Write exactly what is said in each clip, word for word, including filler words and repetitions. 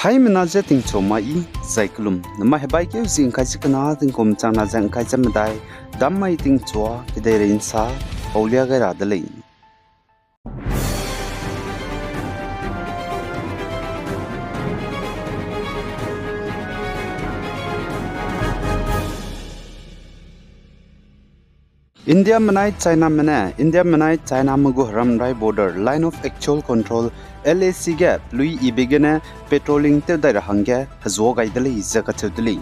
Haimena ze tingchu mai i, zai kelum, namai hebai keu zi ngkai ze kena tingkum changna ze ngkai ze medai, dam mai tingchua, kedeirei nsa, paulia gai ra de lei. India menai Chiname ne, India menai Chiname gu heramrai border, Line of Actual Control, L A C ge, pelui ibe gene, patrolling tew dai ra hangge, hezuâ gai de lei ze kacheu de lei.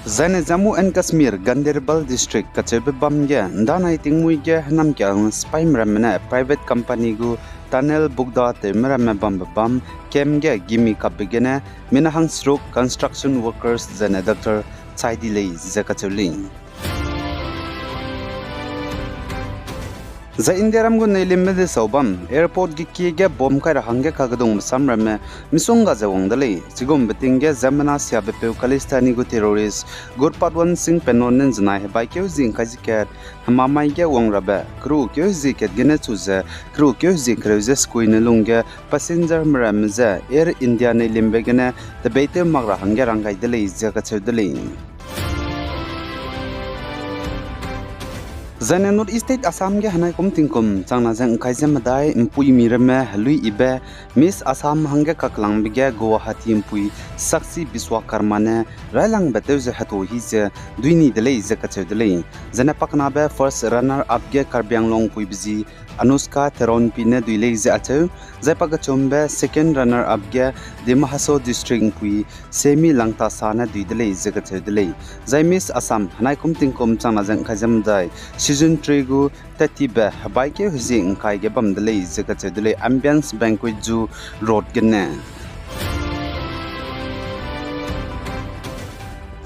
Zaine Jammu and Kashmir, Ganderbal District kacheube bam ge, ndanai tingmui ge, henam kiang sipaime ramme ne, private company gu, tunnel bukda tewme ramme bambe bam, camp ge, gimi kapbe gene, mina hangseruk, construction workers, zaine doctor, chai di lei ze kacheu lei. Zai Indiaram gu neilimbe desau bam, airport ge kie ge bomb kai ra hangge kakedungbe sam ramme, misongga ze wang de lei, chigumbe ting ge ziemmena siabepeu Khalistani gu terrorist, Gurpatwant Singh Pannun ne nzenai hebai keu zi ngkai ze kat, hemamai ge wang rabe, keru keu zi kat gene chu ze, keru keu zi kereu ze sekui ne lung ge, passengerme ramme ze, Air India neilimbe gene, tebeitew mak ra hangge rang gai de lei ze kacheu de lei. Zaine North East State Assam ge henai kum tingkum, changna ze ngkai ze medai, mpuimi ramme, helui ibe, Miss Assam hangge kaklangbe ge Guwahati mpui, Sakshi Biswakarma ne, railangbe tew ze hetu hi ze, duini de lei ze kacheu de lei. Zaine paknabe first runner up ge Karbi Anglong mpuibe zi, Anushka Teronpi ne dui lei ze acheu, zai pakechumbe second runner up ge Dima Hasao District mpui, Semi Langthasa ne dui de lei ze kacheu de lei. Zai Miss Assam, henai kum tingkum changna ze ngkai ze medai, season three gu, tattibe, hebai keu hezi ngkai ge bam de lei ze kacheu de lei, Ambience Banquet Zoo Road gene.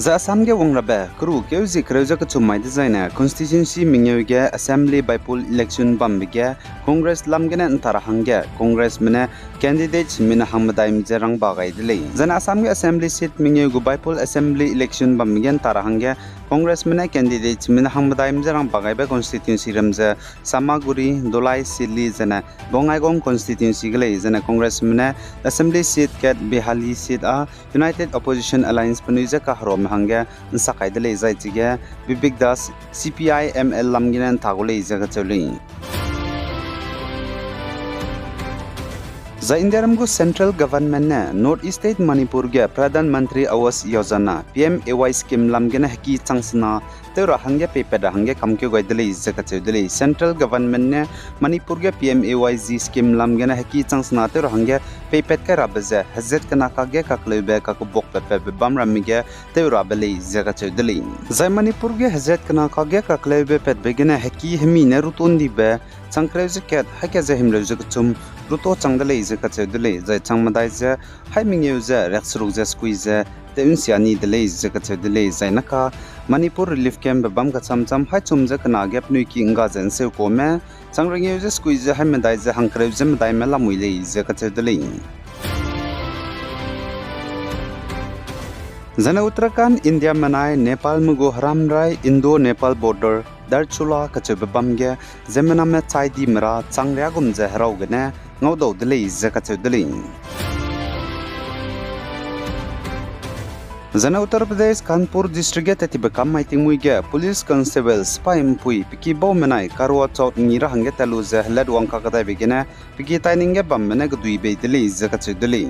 Zai Assam ge wang rabe, keru keu zi kereu ze kechum mai dezaine, constituency mengeu ge assembly by-poll election bambe ge, Congress lam gene nta ra hangge, Congressme ne candidates mina hangmedaime je rangba gai de lei. Zaine Assam ge assembly seat mengeu gu by-poll assembly election bambe ge nta ra hangge, Congressme ne candidates mina hangmedaime je rangba gaibe constituency ram ze, Samaguri, Dholai, Silli, zaine Bongaigaon constituency ge lei, zaine Congressme ne assembly seat kat Behali seat â United Opposition Alliance penui je kaherame hangge nsak kai de lei zai chige Vivek Das, C P I M L lam gene nta gu lei ze kacheu lei. Zai Indiaram gu central government ne North East State Manipur ge Pradhan Mantri Awas Yojana, P M A Y scheme lam gene heki chang sena tew ra hangge peipat ra hangge kamkeu gai de lei ze kacheu de lei. Central government ne Manipur ge P M A Y G scheme lam gene heki chang sena tew ra hangge peipat kai rabe ze hezat kena kakge kakleube kakebuakbe patbe bam ramme ge tew rabe lei ze kacheu de lei. Zai Manipur ge hezat kena kakge kakleube patbe gene heki hemi ne ruto ndibe chang kereu ze kat, haika ze himreu ze kechum, ruto chang de lei ze kacheu de lei, zai chang medai ze, hai mengeu ze, riakseruk ze, sekui ze, tew nsia ni de lei ze kacheu de lei, zai naka, Manipur relief campbe bam kachamcham, hai chum ze kena ge penui ki ngga ze nseu kuame, chang rengeu ze, sekui ze, hai medai ze, hangkereu ze, medaime lamui lei ze kacheu de lei. Zane Uttarakhand, India menai, Nepalme gu heramrai, Indo-Nepal border, Darchula kacheube bam ge, ziemmename chai dime ra chang riagum ze herau gene ngaudau de lei ze kacheu de lei. Zane Uttar Pradesh, Kanpur district ge tattibe kam mai tingmuî ge, police constable sipai ’mpui peki bau menai karua chot ngi ra hangge tat lu ze helatwang kakadaibe gene, peki taining ge bamme ne kedui bei de lei ze kacheu de lei.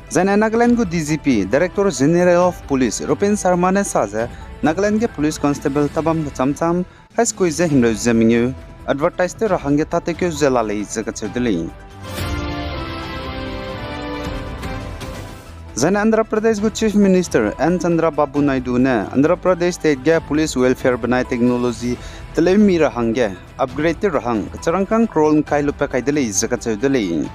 Zane Nagaland gu D G P, Director General of Police, Rupin Sharma ne sa ze, Nagaland ge police constable tabam kechamcham, hai sekui ze himreu ze mengeu, advertise tew ra hangge tâtewkeu ze la lei ze kacheu de lei. Zane Andhra Pradesh gu Chief Minister N Chandrababu Naidu ne Andhra Pradesh state ge police welfare benai technology teleu mi ra hangge upgrade tew ra hang kecharangkâng crore ’ngkai lupat kai de lei ze kacheu de lei.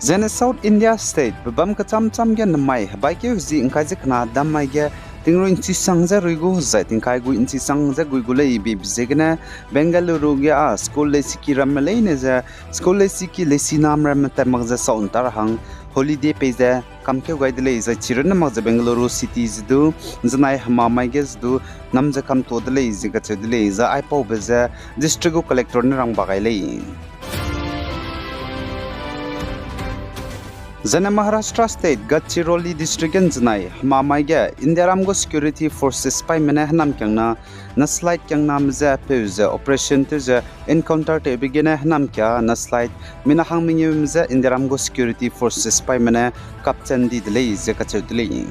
Zane South India state bebam kechamcham ge nemai hebaikeu hezi ’ngkai ze kena dam mai ge tingrui ’nchisang ze rui gu zai tingkai gui ’nchisang ze gui gu lei beibe ziegene Bengaluru ge â school leisiki ramme leine ze school leisiki leisinam ramme tat mak ze sau ’nta ra hang holiday pei ze kamkeu gai de lei, zai chirunne mak ze Bengaluru City ze du, zenai hemamai ge ze du, nam ze kamtuâ de lei ze kacheu de lei, zai aipaube ze district gu collector ne rang ba gai lei. Zaine Maharashtra State, Gadchiroli District ge zenai hemamai ge Indiaram gu security forces sipaîme ne hênamkiangna Naxalite kiangname je peu ze operation tew ze encounter tewbe gene hênamkia Naxalite mina hang mengeume je Indiaram gu security forces sipaîme ne kapchan di de lei ze kacheu de lei.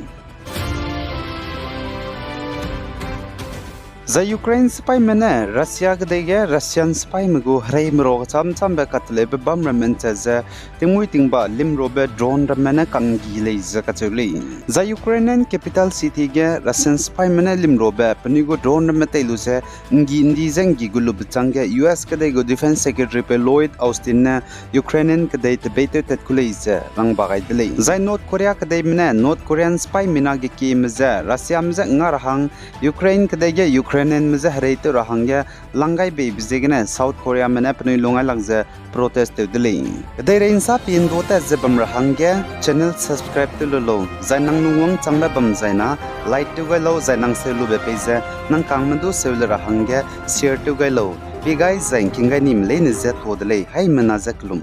Zai Ukraine sipaîme ne Russia kedei ge Russian sipaîme gu hereime ra kechâm-châmbe kateleube bam ramme nchat ze tingmuî tingba limrobe drone ramme ne kanggi lei ze kacheu lei. Zai Ukrainian capital city ge Russian sipaîme ne limrobe penui gu drone ramme tei lu ze nggi ndi ze nggi gu lube chângge U S kedei gu Defense Secretary pe Lloyd Austin ne Ukrainian kedei tebeîtew tat ku lei ze rang ba gai de lei. Zai North Korea kedeime ne North Korean sipaî mina ge kieme je Russiame je nga ra hang Ukraine kedei ge Ukrainianme je hereitew ra hangge lang gai beibe ziegene South Koreame ne penui lungngailak ze protest tew de lei. Kedeirei nsa pindua tat ze bam ra hangge channel subscribe tew lu lau, zai nang lungwangchangbe bam zaina like tew gai lau, zai nang seu lube pei ze nang kangme du seu le ra hangge share tew gai lau. Pi gai zai ngking gai nime leine je tuâ de lei, haimena je kelum.